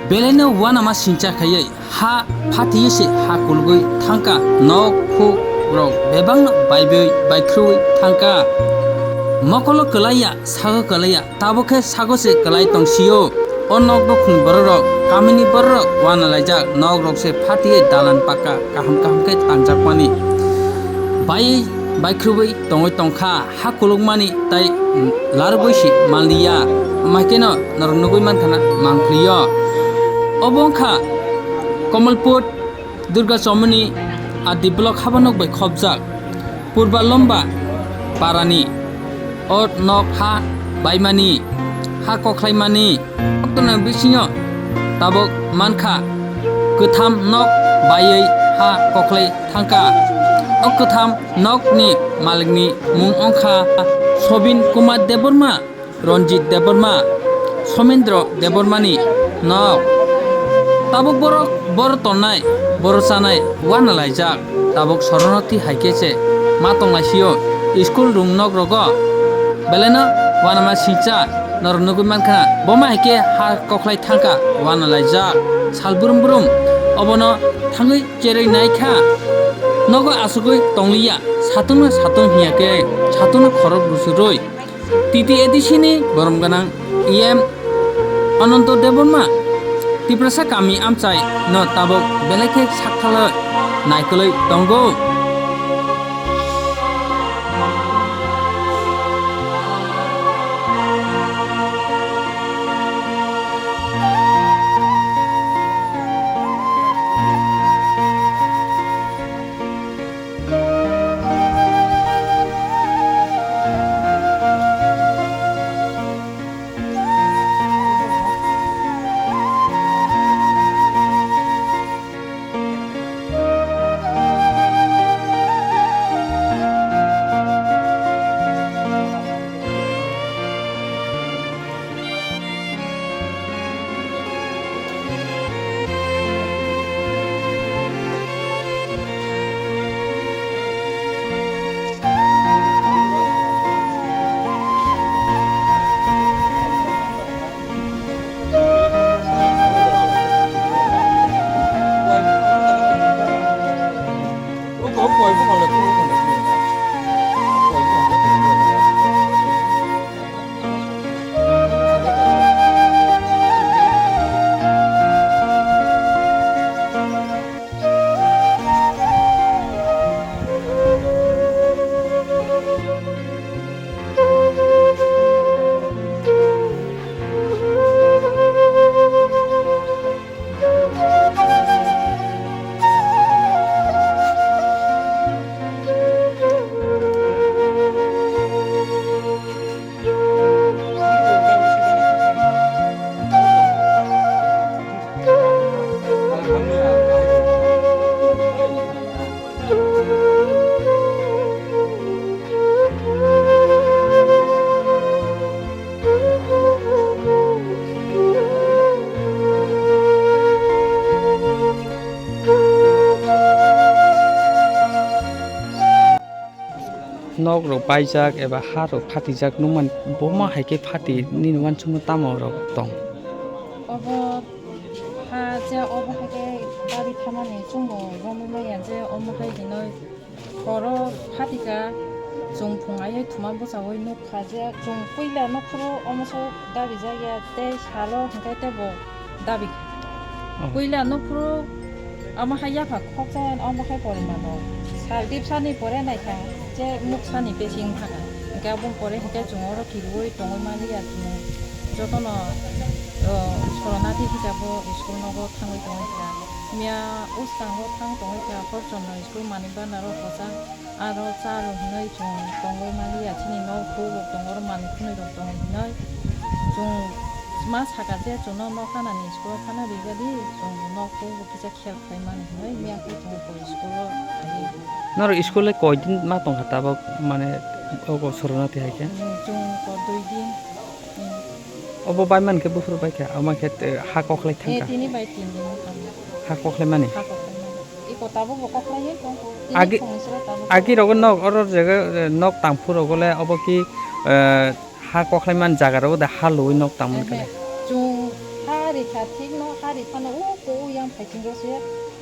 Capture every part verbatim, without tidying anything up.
Belaino uanama singcha khaiwi ha phathiwi se ha kulugwi thangkha, nok khuk rok bebakno baibai baikhruwi thangkha. Mokolo kwlaiya, sago kwlaiya, tabuk khe sago se kwlai tongsio. O nok nukhungni bororok, kamini bororok uanalaijak, nok rok se phathiwi dalan pakka kaham kaham khe tangjakmani. Baiwi baikhruwi tongwi tongkha. Ha kulukmani tai larwgwi si manliya, amaikeno norok nugwi mankha na mangphlio. Obo wngkha Kamalpur Durga Chomoni R D block haba nok bai khopjak Purba Lomba parani. O nok ha baimani, ha kokhlaimani, Koktwna bisingo tabuk mankha, kwtham nok baiwi ha kokhlai thangkha. O kwtham nokni malikni mung wngkha Sobin Kumar Debbarma, Ranjit Debbarma, Somendro Debbarmani nok. Tabuk borok boro tongnai, boro chanai uanalaijak. Tabuk soronoti hai khe se ma tonglaisio school room nok rogo. Belaino uanama singcha norok nugwi mankha, boma hai khe ha kokhlai thangkha uanalaijak. Sal brum brum obono thangwi cherwi naikha. Nogo asugwi tongliya, satungno satung hiya khe satungno khorok rusurwi. T T A D C ni borom gwnang E M Ananto Debbarma Tiprasa kami amchai no tabuk belai khe sakthalwi naikolwi tongo. Nok rok baijak eba ha rok phatijak nukmani, boma hai khe phati nini uansukmung tamo rok tong? Obo ha je obo hai khe bari thamani chwngbo romwi maya je omo hai hinoi horo phatika chwng phung aiwi thuma bwchaui nuk. Kha je chwng puila nokphuru omoso dabi jak ya, tei salo hwnkhe teibo dabi kha. Oh. Puila nokphuru omo hai yapha khoksa omo hai pore mano. Sal dipsani pore naikha je muksani pesi wngkha kha. Hwnkhe aboni pore hwnkhe chwng oro kiriui tongwi manliya chwng jotono, o, soronati hisabo school nogo thangwi tongwi kha. Miya uskango thang tongwi kha, Horchondro school Manik Bhandar o hocha. Aro cha rw hinwi chwng tongwi manliya, chini nok huk rok tongo, oro manwi khwnwi rok tongo hinwi chwng ma saka je chwngno nok hanani school o phano rigadi, chwng nok huk rok kisa khel khlai mani hinwi miya khe chwng koi school o phaiwi. Norok school le koi din ma tongkha tabuk, mane, ogo soronati hai khe? Hmm, chwng ko dui din. Hmm. Obo bai man khe buphuru bai kha, ama khe, eh, ha kokhlai thangkha. Eh, tini bai tin din wngkha. Ha kokhlai mani? Ha kokhlai mani. Iko tabuk bo kokhlai tongkho. Tini agi, phung sro tabuk agi rogo nok, oro jaga, eh, nok tangphu rogo le obo ki, eh, ha kokhlai man jaga rogo da ha lui nok tangman khe? Ehe, chwng ha ri Kha thik no ha ri phano o ko o yang phaiching ro se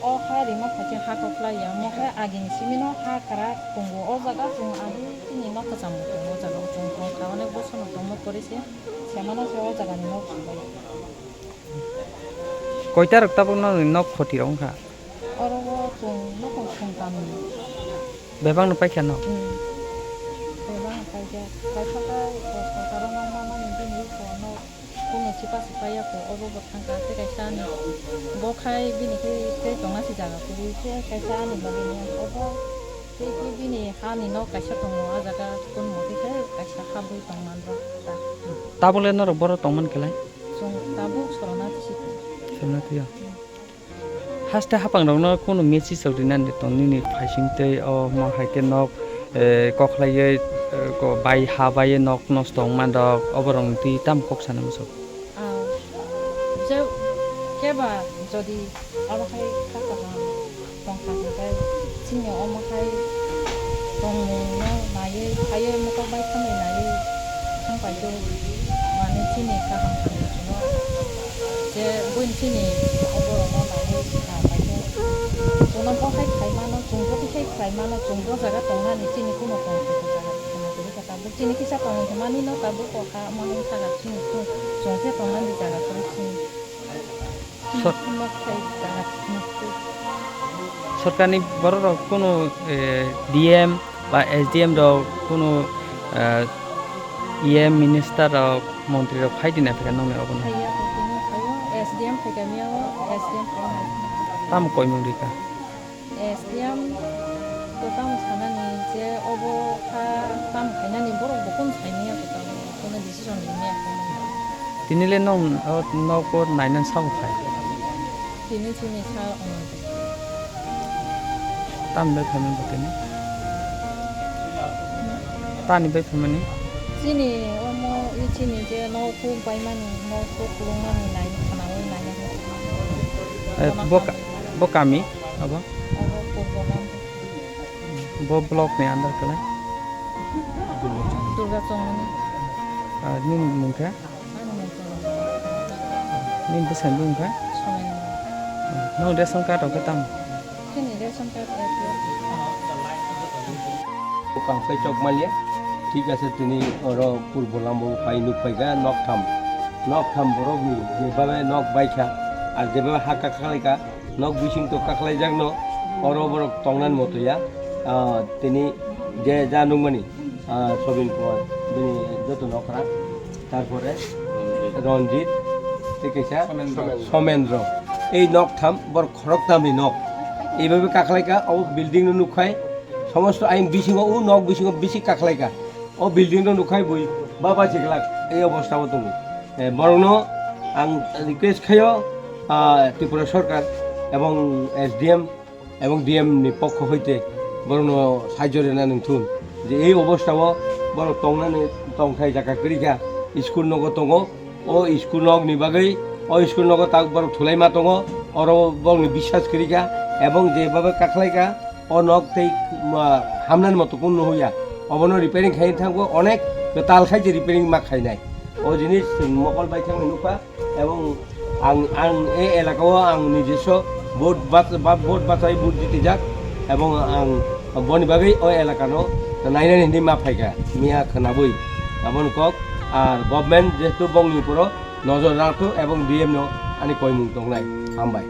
o ha ri ma phaiching ha kok lai ya mo khe agini simi no ha kara tongo o jaga chwng adi chini nok kwcham tongo o jaga o chwng tong kha onek bosor no tongma pore se se mano se o jaga ni nok chwng bai. Koita rok tabuk no nok khoti rok wngkha? Oro o chwng nok chwng tam ni. Bebak no paikha no? Hmm. Bebak no paikha. Kaisa khe sorkar o nok ma mani bini iko no. Kuno sipa sipa ya ko obo bo thangka tei kaisa ani bo khai bini khe tei tongna si jaga kwrwi khe kaisa ani bagwi ni obo tei khe bini hani nok kaisa tongo a jaga kun motwi khe kaisa habwi tongman rok ta. Tabuk le norok boro tongman khe lai? Chwng tabuk sorona tisi tongo. Sorona twi o. Haste hapang rokno kunu message rok rinani tong nini phaising tei o ma hai khe nok, eh, kokhlaiwi, eh, ko bai ha baiwi nok nosto wngma rok oborok ni twi tamo kok sana muchung? Ah, je keba jodi abo hai kha kaham tong kha hwnkhe chini omo hai tongmung no naiwi haiwi mokol bai thangwi naiwi thang paikhe mani chini kaham hamya chwngno. Je buini chini oborokno naiwi kha paikhe chwngno bo hai khlai mano, chwng bo khe khlai mano, chwng bo jaga tongnani chini kuno tong khe jaga kheno kwrwi kha tabuk chini kisa tongwi hwnmani no tabuk o ha omo hai jaga chini chwng khe tongnani jaga kwrwi chini. Sor- Hwnma khlai jaga chini kwrwi. Sorkarni borok rok kunu, eh, D M ba S D M rok kunu, eh, E M minister rok montri rok phai di na phai kha nokni obo no. Phaiya, phaiya, phaiya. S D M phaikha miya o, S D M phaiya. Tamo koimung rika? S D M to tamo sanani je obo kha tamo khainani borok bo kunu saimanya ko tamo, kunu decision rimanya ko. Tini le nong o nok o nainan sao phai? Tini chini sa wngo. Tamo bai phaimani bo tini? Tani bai phaimani? Chini omo i chini je nok huk baimani, nok huk kulungmani nai khwnaui nai. Eh, bo ka-, bo kami abo? Abo Purbo Lambu. Bo block ni under khe lai? Durga Chongmani. Ah, nini mung khe? Ani mung Chongmani. Nini bwsani mung khe? Somen. Nong ration card rok khe tamo? Chini ration card A P L. Buphang phai chokmani, thik ase, tini oro Purbo Lambu phai nukphaikha noktham. Noktham borokni jebabe nok baikha, ar jebabe ha kakhlaikha, nok bising to kakhlaijakno, oro borok tongnani motoya, ah, tini je ja nukmani, ah, Sobin Kumar, bini joto nokra, tarpore Ranjit, tei kaisa Somendro. Somendro. Ei noktham borok khoroktamni nok. Eibabe kakhlaikha, o building no nukkhai, somosto ayang bisingo, o nok bisingo bisi kakhlaikha. O building no nukkhai bui baba chiklak ei obostha o tongo. Eh, borokno ang request khaio, ah, Tripura Sarkar ebong S D M ebong D M ni pokho hoite borokno sahajyo rwna nangthun je ei obostha o borok tongnani tongthai jaga kwrwi kha, school nogo tongo. O school nok ni bagwi, o school nogo tak borok thulai ma tongo, oro borokni biswas kwrwi kha, ebong je babe kakhlai kha, o nok tei, ma, hamnani moto kunu nuhuya. Obono repairing khaina thango onek kwtal khai je repairing ma khainai. O jinis chwng mokol bai thangwi nukha, ebong ang, ang e elaka o ang nijeso vote bas-, ba vote bachai vote jitijak, ebong ang boni bagwi o elaka no nainani hinwi ma phaikha, miya khwnabwi aboni kok. Ar government jehetu bongni uporo nojor rwthok ebong D M no ani koimung tongnai. Hambai.